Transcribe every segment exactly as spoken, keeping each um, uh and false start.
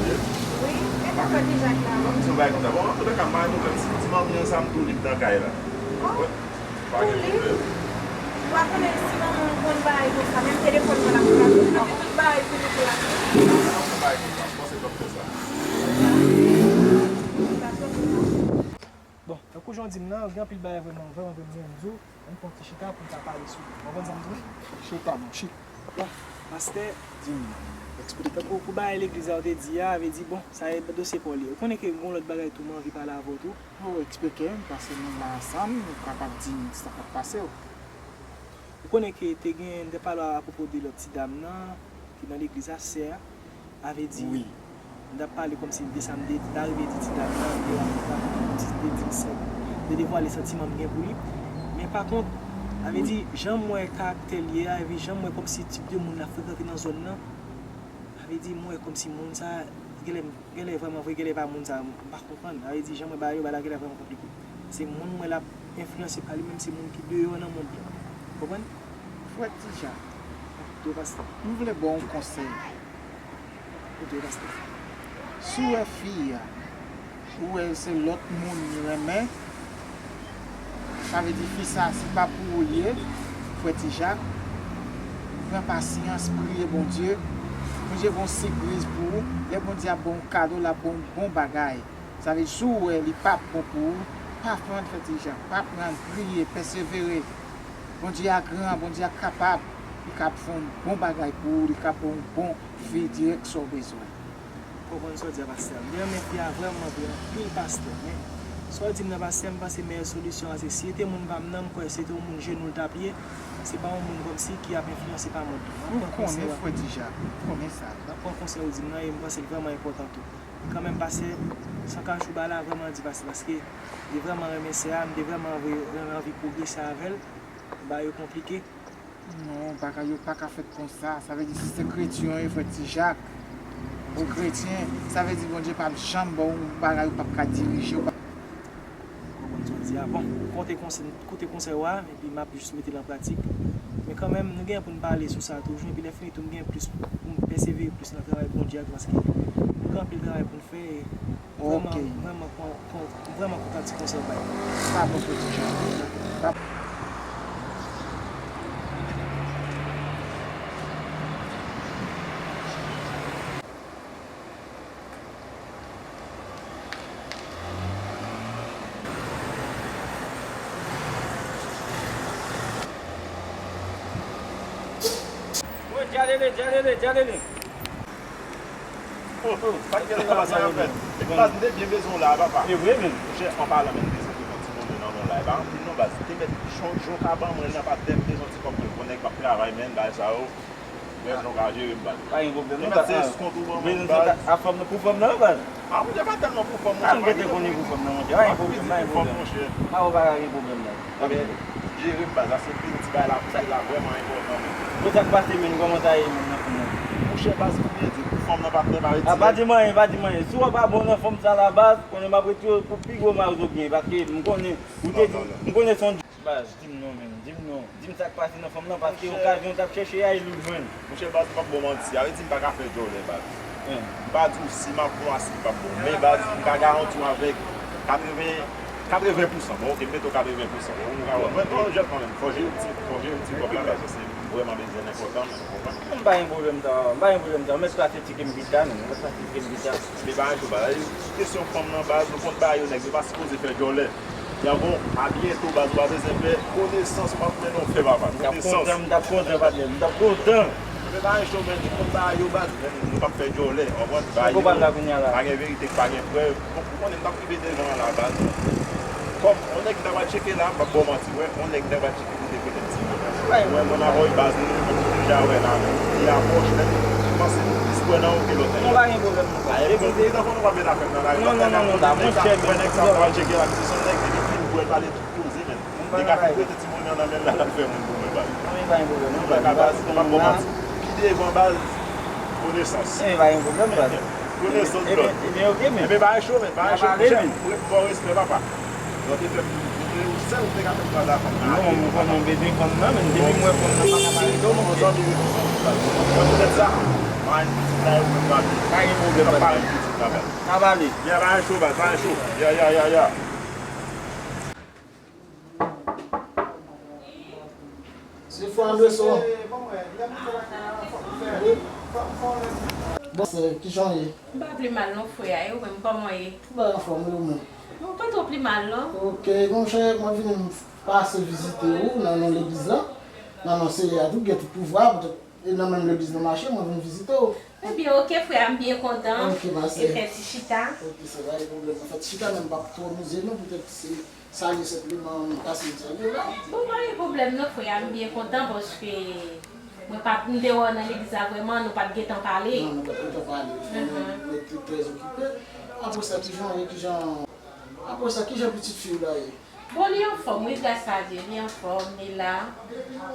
Wi, e pa fè deja la. Bon, si w bay konsa. Bon, antouka, pa gen pwoblèm. Si ti manmi an sa, m tou lib nan kay la. Oh, pa gen pwoblèm. Ou pa konnen si manman w konn bagay konsa, menm telefòn mwen la, pou la, tout bagay fini pou la. Bagay konsa, m panse twòp konsa. Bon, tankou jan w di m nan, gen anpil bagay vrèman, vrèman, vrèman, m di w, ann fè yon ti chita pou n ka pale sou li. W konprann sa m di w? Chita, monchè. Bon, pastè, di m, eksplike. Tankou pou bagay legliz la w te di a, vle di, bon, sa e dosye pa w li ye. Ou konnen ke gen yon lòt bagay tou, mwen anvi pale avè w tou. Oh, eksplike m, paske nou la ansanm, nou kapab di m sa k ap pase w. Ou konnen ke te gen, m te pale w apwopo de lòt ti dam nan, ki nan legliz la, sè a. A vle di, wi, m t ap pale kòmsi de sa m te, m t arive di ti dam nan, m te rakonte kòmsi te di l san, m te devwale santiman m gen pou li. Men pa kont, a vle di, jan m wè karaktè l ye a, epi jan m wè kòmsi tip de moun l ap frekante nan zòn nan, a vle di, m wè kòmsi moun sa, genlè, genlè vrèman vre, genlè pa moun sa, m pa konprann. A vle di, jan m wè bagay yo, bagay la genlè vrèman konplike. Se moun m wè l ap enfliyanse pa li menm, se moun ki deyò nan mond lan. Konprann? Frè Tija, m ap koute w, pastè. M vle ba w yon konsèy. Koute w, pastè. Si w wè fi a, ou wè se lòt moun li renmen, sa vle di fi sa, se pa pou ou li ye, frè Tija. Pran pasyans, priye Bondye. Bondye gon sipriz pou ou. Lè Bondye ap ba w kado, l ap ba w bon bagay. Sa vle di, si w wè li p ap bon pou ou, pa pran, frè Tija, pa pran, priye, pèsevere. Bondye a gran, Bondye a kapab, li kab fè yon bon bagay pou ou, li kab ba w yon bon vi dirèk sa w bezwen. Konprann sa w di a, pastè. M te renmen fi a vrèman vre anpil, pastè, men sa w di m nan, pastè, m panse meyè solisyon an se si se te moun pa m nan, m kwè se te yon moun jenou l t ap ye, se pa yon moun kòmsi ki ap enfliyanse pa mond lan. M ap pran konsèy w. Ou konnen, frè Tija, ou konnen sa. M ap pran konsèy ou di m nan e m panse l vrèman enpòtan tou. Kanmenm, pastè, san kachou, bagay la vrèman di, pastè, paske m te vrèman renmen sè a, m te vrèman vle, renmen anvi pwogrese avè l. Bagay yo konplike. Non, bagay yo pa ka fèt konsa. Sa vle di, si se kretyen w ye, frè Tijak, ou kretyen, sa vle di Bondye p ap janm ba w yon bagay ou p ap ka dirije, ou p ap konprann sa w di a. Bon, koute konsèy, koute konsèy w a, epi m ap jis mete l an pratik. Men kanmenm, nou gen pou n pale sou sa toujou, epi lè fini tou, m gen plis pou m pèsevere plis nan travay Bondye a tou, paske nou gen anpil travay pou n fè, e vrèman, ok, vrèman, kon-, kon-, vrèman kontan ti konsèy w bay. Pa bon, frè Tijak. Pa Wi, Djalele, Djalele, Djalele. Oh, oh, pa t gen anyen, sa yo fèt. Baz, m te byen bezwen w la, papa. E vre, menm. Monchè, an palan, men, m bezwen te fè yon ti monnen nan men w la. E pa anpil non, baz. Te mèt jon, jon ka ban mwen nan pa tè, m bezwen ti kòb mwen. Bon, nèg m ap travay, men, bagay sa yo. Bezwen w ka jere m, baz. Pa gen pwoblèm, non, baz. Te mèt se eskont ou ban mwen, baz. A fanm nan, pou fanm nan, baz. A, monchè, pa tèlman pou fanm, monchè. A, m gentan konnen pou fanm nan, monchè. Pa gen pwoblèm, pa gen pwoblèm. Monchè. A, ou pa ka gen pwoblèm, baz. Ebyen, jere m, baz, la se pil ti bagay la, pil la vrèman enpòtan, men. Bon, sa k pase, menm, kòman sa ye, menm, nan fanm nan? Monchè, baz, pou byen di, pou fanm nan, patnè, pa retire. A, pa di m anyen, pa di m anyen. Si w pa bon nan fanm sa la, baz, konnen m ap retire w pou pi gwo mal ou gen, paske m konnen, ou te di, m konnen se yon Baz, di m non, menm. Di m non. Di m sa k pase nan fanm nan, paske okazyon w t ap chèche a, e li w jwenn. Monchè, baz, m p ap ba w manti. Sa vle di m pa ka fè djòlè, baz. M pa di w si m ap bon a si m p ap bon. Men, baz, m ka garanti w avèk katreven, katreven pousan. Bon, oke, m mete w katreven pousan. Ou ka wè. Mwen, mwen jèn kanmenm. Fò jere ti, fò jere ti kòb la, baz, se vrèman bezwen enpòtan, men, ou konprann? M pa gen pwoblèm sa, m pa gen pwoblèm sa. Mèt pase ti kem pita, non. Mèt pase ti kem pita. Men pa gen pwoblèm. Kesyon fanm nan, baz, ou konn bagay yo, nèg yo pa sipoze fè djòlè. Yangon, abyento, baz, ou pa bezwen pè. Konesans, ou p ap mennen w fè, papa. Konesans. M t ap kontan, m t ap kontan, patnè. M t ap kontan. Men pa gen cho, men, ou konn bagay yo, baz, men nou p ap fè djòlè, w konprann? Bagay yo, pa gen verite k pa gen prèv. Bon, ou konnen m t ap rive devan an la, baz. Kòm yon nèg m ta pral tcheke la, m p ap ba w manti, wè, yon nèg m ta pral tcheke pou te prete m ti monnen. Mwen, mwen avè w, baz, nou, nou deja wè la, li apwòch, men m panse nou plis kwè nan ou ke lòt nèg la. Non, pa gen pwoblèm, non. Aye, bon, li nan fon nou pa met afè m nan lari. Non, non, non, non, la, monchè, men, wè nèg sa m ta pral tcheke la, misye se yon nèg, depi pil bwè, l pale tout koze, men. Nèg ap prete ti monnen nan men l la, l ap fè moun pou mwen, baz. Wi, pa gen pwoblèm, non, baz. Baz, m p ap ba w manti. Pi devan, baz, konesans. Wi, pa gen pwoblèm, baz. Konesans, bro. Ebyen, ebyen, oke, men. Ebyen, bagay cho, men. Bagay cho, monchè. Mwen ba w respè, papa. Zòt te fè m, ou te, ou sèl ou te ka fè m pale a fanm nan. Non, mwen konnen w bezwen fanm nan, men depi m wè fanm nan pa ka pale de w, monchè. Bon, zanmi, mwen konnen sa. Mwen pitit la, yo menm pa vle. Pa gen pwoblèm, pa gen pitit la, baz. N ap ale. Ya, pa gen cho, baz, pa gen cho. Ya, ya, ya, ya. Se fwa Anderson. Wi. Bon, sè, kijan w ye? M pa pi mal non, frè a. E ou menm, kòman w ye? M pa anfòm, e ou menm? Mwen pa twò pi mal, non. Ok, monchè, mwen vini pase vizite ou nan non legliz la. Nan non Seyè a tou, gen tout pouvwa, poutèt e nan menm legliz nou mache, mwen vin vizite w. Ebyen, ok, frè a, m byen kontan. Ok, ma sè. E fè ti chita. Ok, sè, pa gen pwoblèm. Fè ti chita, men m p ap twò mize non, poutèt se salye senpleman, m pase m salye w la. Bon, pa gen pwoblèm non, frè a, m byen kontan paske mwen pa t, m te wè w nan legliz la vrèman, nou pa t gentan pale. Non, nou pa t gentan pale. Mhm. Mwen te trè okipe. Apre sa, kijan w ye, kijan Apre sa, kijan pitit fi w la ye? Bon, li anfòm, wi, gras a Dye, li anfòm, li la.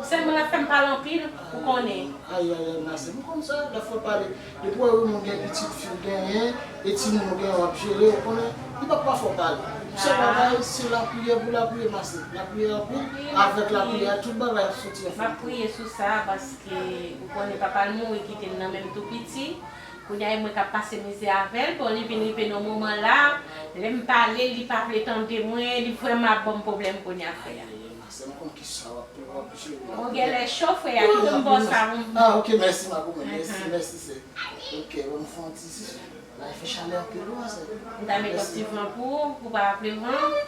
Sèlman l ap fè m pale anpil, ou konnen. Ay, ay, ay, ma sè, m konn sa, lè fò pale. Depi w wè moun gen pitit fi w genyen, e timoun ou genyen w ap jere, ou konnen, li p ap pa fè w pale. Sèl bagay, se lapriyè pou lapriyè, ma sè. Lapriyè anpil, avèk lapriyè, tout bagay ap soti anfòm. M ap priye sou sa, paske ou konnen papa l mouri kite l nan men m tou piti. Kounye a, e mwen k ap pase mizè avè l. Bon, li vin rive nan moman la, lè m pale, li pa vle tande mwen, li vrèman ap ban m pwoblèm kounye a, frè a. Ay, ma sè, m konn kisa w ap, w ap jere la. Ou genlè cho, frè a, kite m ba w sa, m. Ah, ok, mèsi, ma koumen. Mèsi, mèsi, sè. Ok, bon, m fè yon ti, la, fè chalè anpil, wi, sè. M ta met yon ti van pou ou, pou pa ap levan.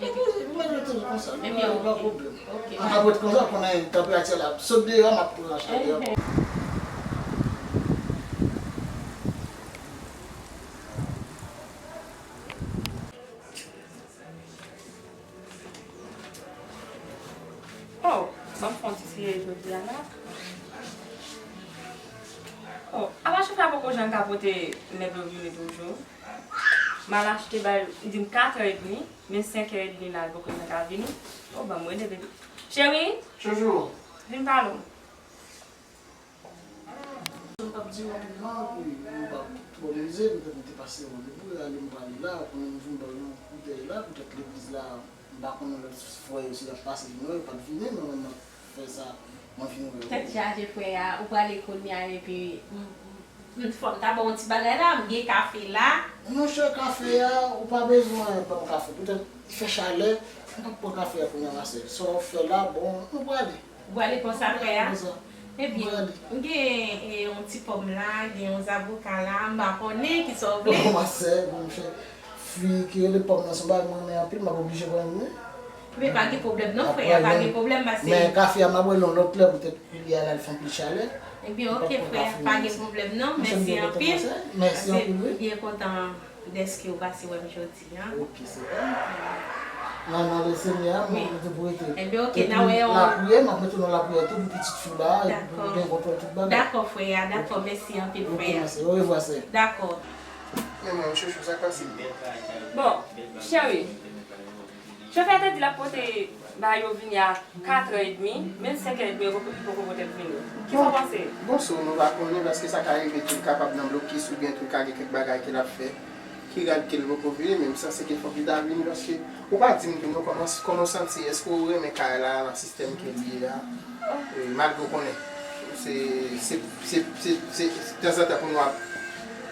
Epi, mwen rete konsa, ebyen, pa pwoblèm. Ok. An, ap ret konsa, konnen tanperati a la ap sot deyò, m ap pran chalè a. Oh, ban m fè yon ti siye jodi a la. Oh, apa chofè a poko janm ka pote mèb yo vini toujou? M al achte ba l, li di m katrè edmi. Men senkè edmi la, li poko janm ka vini. Oh, ban m rele bebe. Cheri! Chouchou! Vin pale w. M p ap di w anpil non, pou m pa twò mize, petèt m te pase randevou, e ale m prale la, konnen m vin ba w yon koudèy la, petèt legliz la, m pa konnen lòt frè yo si y ap pase vin wè, yo pa t vini, men mwen m ap fè sa, mwen vin wè yo. Tèt chaje frè a, ou prale kounye a epi m, m, m, fò m ta ba w yon ti bagay la, m gen kafe la. Monchè, kafe a, ou pa bezwen ban m kafe. Poutèt li fè chalè, m p ap pran kafe a kounye a, ma sè. Sa w fè la, bon, nou prale. Ou prale konsa, frè a? Konsa. Ebyen, m gen, e, yon ti pòm la, gen yon zaboka la, m pa konnen kisa w vle. Bon, ma sè, bon, monchè, fwi ki rele pòm nan, se yon bagay mwen renmen anpil, m ap oblije pran youn, wi. Men pa gen pwoblèm non, frè a, pa gen pwoblèm, paske. Men kafe a, m ap wè l yon lòt lè, poutèt koulye a la, l fè anpil chalè. Ebyen, ok, frè a, pa gen pwoblèm non, mèsi anpil. Mèsi anpil, wi. M byen kontan dèske ou pase wè m jodi a. Ok, se vre. Nan, nan le Senyè a, mwen rete pou rete. Ebyen, ok, n a wè yon lapriyè, m ap mete nan lapriyè tou pou pitit fi w la, epi pou gen kontwòl tout bagay. Dakò, frè a, dakò, mèsi anpil, frè a. Ok, mèsi. Orevwa, sè. Dakò. Men mwen, chouchou, sa k pase? Bon, cheri, chofè a te di l ap pote bagay yo vini a katrè edmi, men senkè edmi yo poko, poko pote l vini. Kisa w panse? Bon, bon, sa nou pa konnen, paske sa ka rive tou, l kapab nan blokis oubyen tou l ka gen kèk bagay ke l ap fè ki rad ke l poko vini, men m sanse ke fòk li ta vini, paske ou pa di m tou non, kòman, kòman w santi, èske w renmen kay la nan sistèm ke l ye a? E, malgre w konnen se, se, se, se, se tanzantan pou nou ap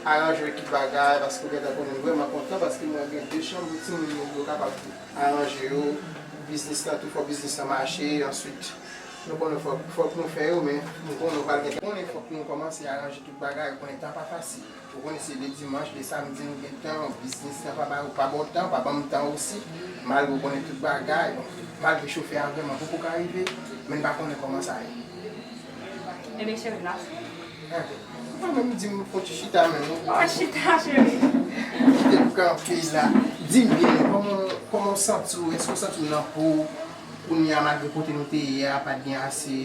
aranje tout bagay, paske w gentan konnen m vrèman kontan, paske mwen gen de chanm pou timoun yo, yo kapab aranje yo, biznis lan tou, fò biznis lan mache, answit, nou konnen fòk, fòk nou fè yo, men nou konnen w pral gen, konnen fòk nou kòmanse aranje tout bagay, ou konnen tan pa fasil. Ou konnen se de dimanch, de samdi nou gen tan, biznis lan pa ba, pa ba w tan, pa ban m tan osi, malgre w konnen tout bagay, bon, malgre chofè a vrèman poko ka rive, men n pa konnen kòman sa ye. Ebyen, cheri, n ap fè. Enben, ou pa menm di m pou ti chita menm, non? Oh, chita, cheri. Kite m kanpe la. Di m byen, kòman, kòman w santi w? Èske w santi w nan po w? Kounye a, malgre kote nou te ye a, pa t gen ase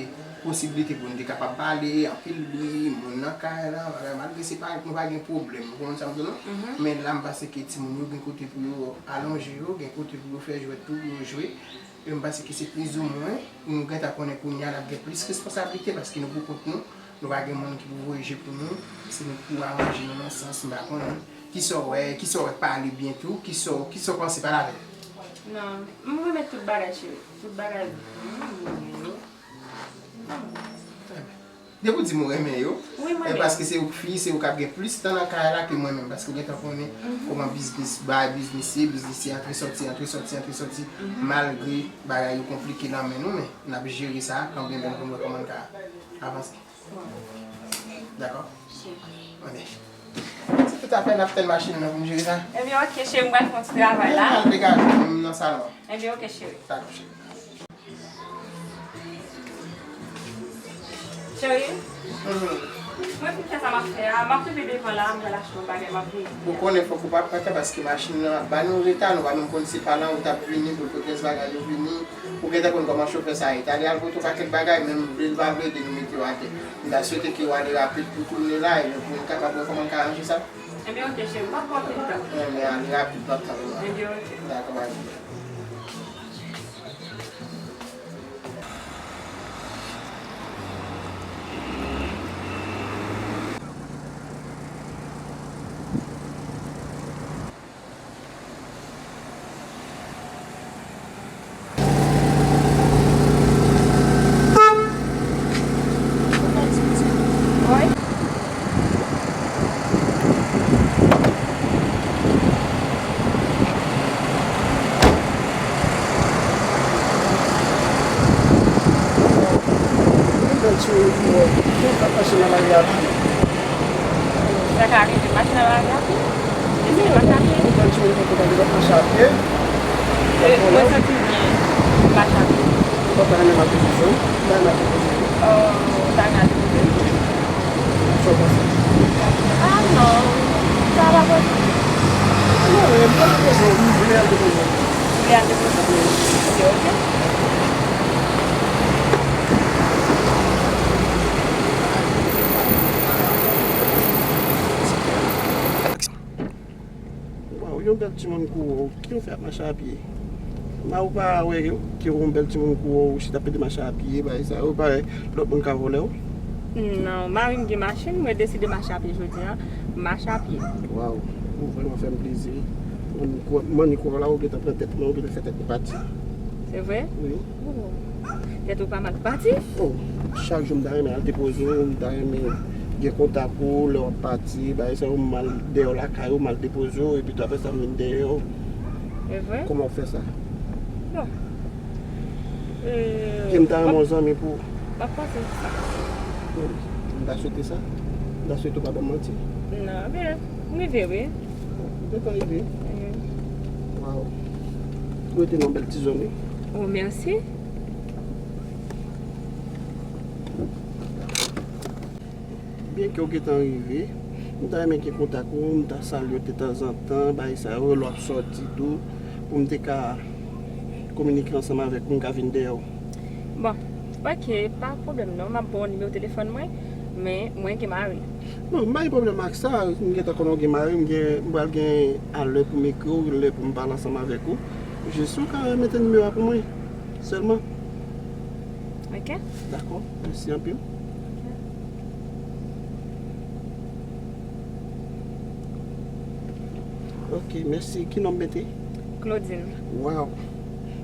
posiblite pou nou te kapab pale, anpil bri, moun nan kay la, bagay, malgre se pa, nou pa gen pwoblèm, ou konprann sa m di w, non? Mhm. Men la, m panse ke timoun yo gen kote pou yo alonje yo, gen kote pou yo fè jwèt tou, pou yo jwe. E m panse ke se plizoumwen, nou gentan konnen kounye a, n ap gen plis responsablite, paske nou pou kont nou, nou pa gen moun ki pou voye je pou nou, se nou ki pou aranje nou nan sans, m pa konnen. Kisa w wè, kisa w wè pale byen tou, kisa w, kisa w panse pale avè m? Non, m renmen tout bagay, cheri. Tout bagay. Mm, mm, mm. Trè byen. Depi w di m ou renmen yo, wi, mwen menm. Paske se ou k fi, se ou k ap gen plis tan nan kay la ke mwen menm, paske ou gentan konnen kòman biznis, bay biznis ye, biznis se antre sòti, antre sòti, antre sòti, malgre bagay yo konplike nan men nou, men n ap jere sa kanmenm pou n wè kòman n ka avanse. Dakò? Ok. Se tout afè n ap tann machin nan pou m jere sa. Ebyen, ok, cheri, m pral fè yon ti travay la. Al degaje, m nan salon an. Ebyen, ok, cheri. Dakò, cheri. Cheri, mwen fin fè sa m ap fè a, m ap rive devan la, m pral achte yon bagay, m ap vini. Ou konnen fòk ou pa pran tan paske machin nan ap ba nou reta, nou pa menm konn si pa la ou t ap vini pou l pote rès bagay yo vini. Ou gentan konn kòman chofè sa ye. Talè al pote yon pakèt bagay, menm vle l pa vle, de nou mete yo atè. M ta swete ke w ale rapid pou tounen la, epi pou n kapab wè kòman n ka ranje sa. Ebyen, ok, cheri, m p ap pran anpil tan. Ebyen, ale rapid, m ap tann ou la. Ebyen, ok. Dakò, bye. Sa ka rive, machin nan lage a pye. Depi se mache a pye. Mwen santi m byen mache a pye. Oh, sa ka rive. Ah non, sa pa posib. Ou vle al depoze? Ok, ok. Waw, yon bèl timoun kou ou, ki ou fè ap mache a pye? Ma ou pa wè ke ou yon bèl timoun kou ou, ou chita pede mache a pye, bagay sa yo, ou pa wè lòt moun ka vòlè w? Non, mari m gen machin, mwen deside mache a pye jodi a, m mache a pye. Waw, ou vrèman fè m plezi. Mwen, mwen, mwen, la, ou gentan pran tèt mwen, ou gentan fè tèt mwen pati. Se vre? Wi. Oh. Tèt ou pa mal pati? Oh, chak jou m ta renmen al depoze w, m ta renmen gen kontak ou, lè w ap pati, bagay sa yo, m al dèyè w lakay ou, m al depoze w, epi tou apre sa m vin dèyè w. E vre? Kòman w fè sa? Bon. E, ke m ta renmen yon zanmi pou ou. M ap panse sou sa. Wi, m ta swete sa. M ta swete w pa ban m manti. Non, men, m rive, wi. Ou gentan rive? Wi. Waw. Ou rete nan bèl ti zòn, wi. Oh, mèsi. Byen ke w gentan rive, m ta renmen gen kontak ou, m ta salye w detanzantan, bagay sa yo, lè w ap sòti tou, pou m te ka kominike ansanm avèk ou, m ka vin dèyè w. Bon, ok, pa pwoblèm non, m ap ba w nimewo telefòn mwen, men mwen gen mari. Non, m pa gen pwoblèm ak sa, m gentan konnen w gen mari, m gen, m pral gen a lè pou m ekri w, lè pou m pale ansanm avèk ou. Jis ou ka mete nimewo a pou mwen. Sèlman. Ok. Dakò, mèsi anpil. Ok, mèsi. Ki non m mete? Claudine. Waw.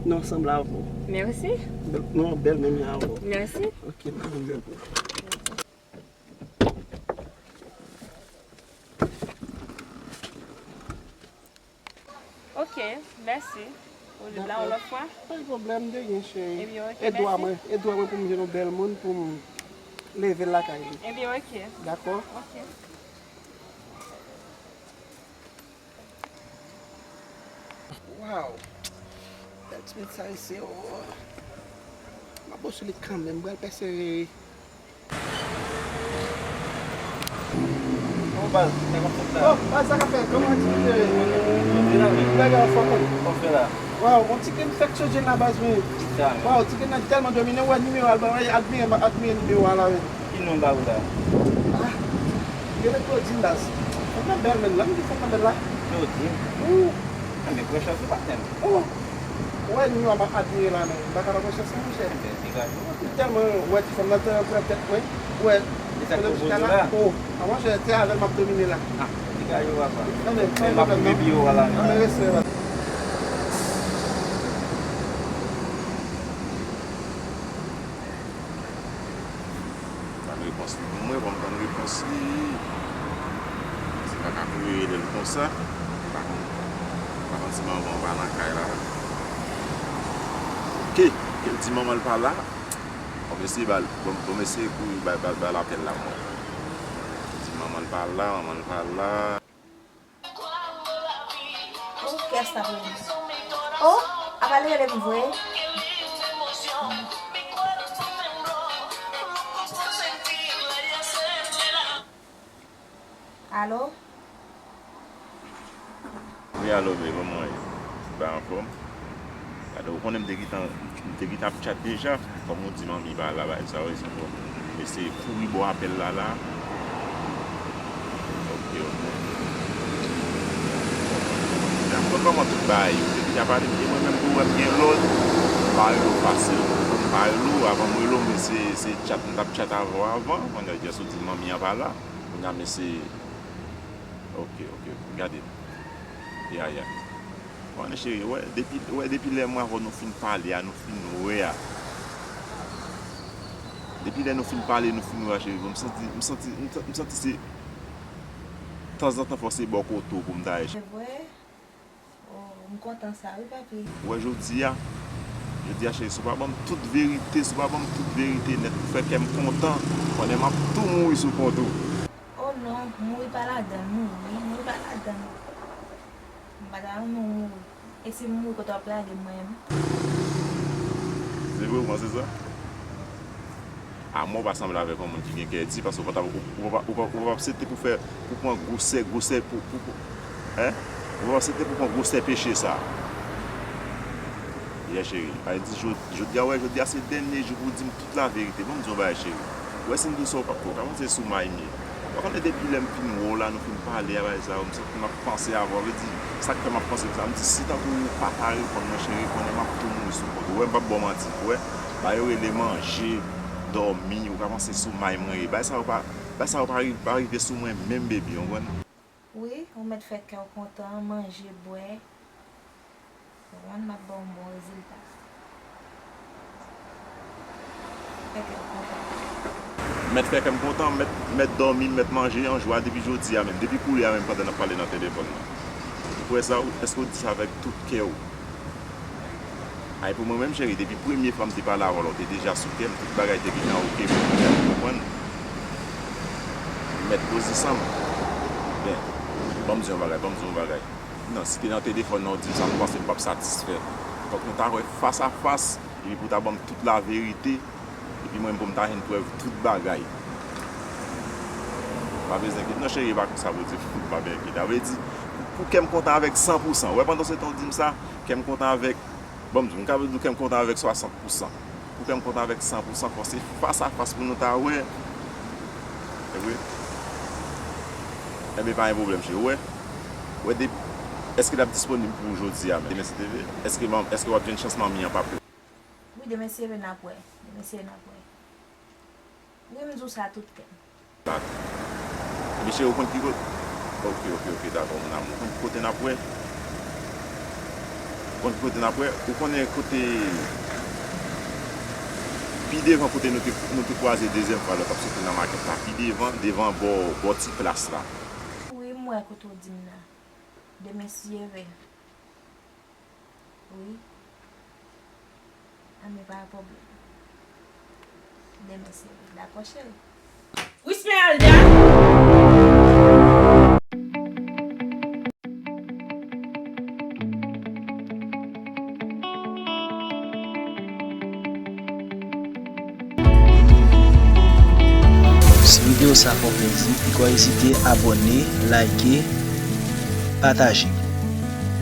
Non sanble avè w. Mèsi. Bèl, non bèl menm jan avè w. Mèsi. Ok, m ap vin jwenn ou. Ok, mèsi. Ou vle la yon lòt fwa? Pa gen pwoblèm, de rien, cheri. Ebyen, ok, mèsi. E dwa mwen, e dwa mwen pou m jwenn yon bèl moun pou m leve l lakay li. Ebyen, ok. Dakò? Ok. Waw! Bèl ti medsa isi, oh. M ap bò sou li kanmenm, m pral pèse. Oh, baz, sa k ap fèt la? Oh, baz, sa k ap fèt? Kòman aktivite yo? Ki bagay w ap fè la? Waw, yon ti grenn fèk chanje la, baz, men. Waw, ti grenn nan tèlman domine, ou wè nimewo a, l ba mwen, admire, admire nimewo a la, men. Ki non ba ou la? Ah, rele Claudine, baz. Fanm nan bèl, men, lè m di fanm nan bèl la. Claudine? Ou. Ah, men prèchè sou patnè m. Ou. Ou wè nimewo a, m ap admire la, men. M pa ka pa prèchè sa, monchè. Degaje w. Tèlman wè ti fanm nan te pran tèt mwen. Wè. E sa k pwopoze w la? Oh, a monchè, se avè l m ap domine la. Ah, degaje w, papa. Anben, pa gen pwoblèm non. Anben, respè, papa. Anben, respè, papa. Fanm Repons li pou mwen, ban m tann repons li. Se pa ka pou yo rele l konsa. Pa konn, pa konn si manman w pa nan kay la. Ke, ke l di manman l pa la. Bon, m eseye ba l, bon, bon, m eseye kouri ba, ba, ba l apèl la, mwen. Di manman l pa la, manman l pa la. Oh, kiyès t ap rele m? Oh, apa l rele m vre? Alo? Wi, alo, baby, kòman w ye? Ou pa anfòm? Gade, ou konnen m te gentan, m te gentan ap chat deja. Kòm ou di manmi pa la, bagay sa yo, se bon. M eseye kouri bò apèl la, la. Ok, ok. M ap konn kòman tout bagay yo. Ou te deja pale m, e mwen menm tou, wè m gen lòd. M pa rele w fasil. M pa rele w, avan m rele w, men se, se chat, m t ap chat avè w avan. Kounye a, jis ou di manmi an pa la. Kounye a, men se, ok, ok, gade. Ya, ya. Bon, cheri, wè, depi, wè, depi lè mwen avè w nou fin pale a, nou fin wè a. Depi lè nou fin pale, nou fin wè a, cheri, bon, m santi, m santi, m sa-, m santi se tanzantan fò se bò kote w pou m ta ye. Se vre? Oh, m kontan sa, wi, papi. Ou wè jodi a, jodi a, cheri, si w pa ban m tout verite, si w pa ban m tout verite nèt pou fè kè m kontan, konnen m ap tou mouri sou kont ou. Oh non, mouri pa ladan l, mouri, mouri pa ladan l. M pa ta renmen w mouri. E si m mouri, kote w ap lage m mwen menm? Se vre, ou panse sa? Amò pa sanble avèk yon moun ki gen kè di, paske ou pa ta, ou, ou pa, ou pa, ou pa aksepte pou fè, pou pran gwosè, gwosè, pou, pou, pou, en? Ou pa aksepte pou pran gwosè peche sa. Yeah, cheri. Ay di, jodi, jodi a, wè, jodi a se dènye jou pou w di m tout laverite. Ban m di w yon bagay, cheri. Ou wè, si m di w sa, ou p ap kwè. Ou ka panse sou may m ye. Ou konnen depi lè m fin wè w la, nou fin pale a bagay sa yo, m santi m ap panse avè w. Vle di, sa k fè m ap panse konsa, m di, si tankou ou pa ta reponn mwen, cheri, konnen m ap tou mouri sou kont ou. Ou wè, m p ap ba w manti, ou wè. Bagay yo rele manje, dòmi, ou ka panse sou may mwen ye. Bagay sa yo pa, bagay sa yo pa ri-, pa rive sou mwen menm, baby, ou konprann? Wi, ou mèt fè kè w kontan, manje, bwè. Ou konprann, m ap ba w yon bon rezilta. Fè kè w kontan. Mèt fè kè m kontan, mèt, mèt dòmi, mèt manje an jwa depi jodi a menm, depi koulye a menm pandan n ap pale nan telefòn nan. Ou kwè sa, ou, èske w di sa avèk tout kè w? Ay, pou mwen menm, cheri, depi premye fwa m te pale avè w la, ou te deja sou kè m, tout bagay te gentan oke pou mwen, ou konprann? M mèt poze san m. Ben, ban m di yon bagay, ban m di yon bagay. Non, si te nan telefòn nan, ou di m sa, m panse m p ap satisfè. Fòk nou ta wè fas a fas, epi pou w ta ban m tout laverite, epi mwen menm pou m ta jwenn prèv tout bagay. Pa bezwen enkyete. Non, cheri, e pa konsa Bondye fè m, pa bezwen enkyete. Sa vle di, pou, pou kè m kontan avèk san pou san. Ou wè, pandan se tan ou di m sa, kè m kontan avèk, ban m di w, m ka di w kè m kontan avèk swasant pou san. Pou kè m kontan avèk san pou san, fò se fas a fas pou nou ta wè. E vre? Enben, pa gen pwoblèm, cheri, ou wè. Ou wè, de, èske l ap disponib pou ou jodi a menm? Demen, si Dye vle. Èske, èske w ap jwenn chans manmi an pa pou? Wi, demen, si Dye vle, n ap wè. Demen, si Dye vle, n ap wè. Wi, m di w sa tout kè m. Dakò. Ebyen, cheri, ou konn ki kote? Ok, ok, ok, dakò, mon amour. Ou konn ki kote n ap wè? Ou konn ki kote n ap wè? Ou konnen kote pi devan kote nou te, nou te kwaze dezyèm fwa lè w t ap soti nan makèt la? Pi devan, devan bò, bò ti plas la. Wi, m wè kote w di m nan. Demen, si Dye vle. Wi. Anben, pa gen pwoblèm. Demen, si Dye vle. Dakò, cheri. Wi, Smeralda! Si videyo sa fè w plezi, poko ezite abòne, like, pataje.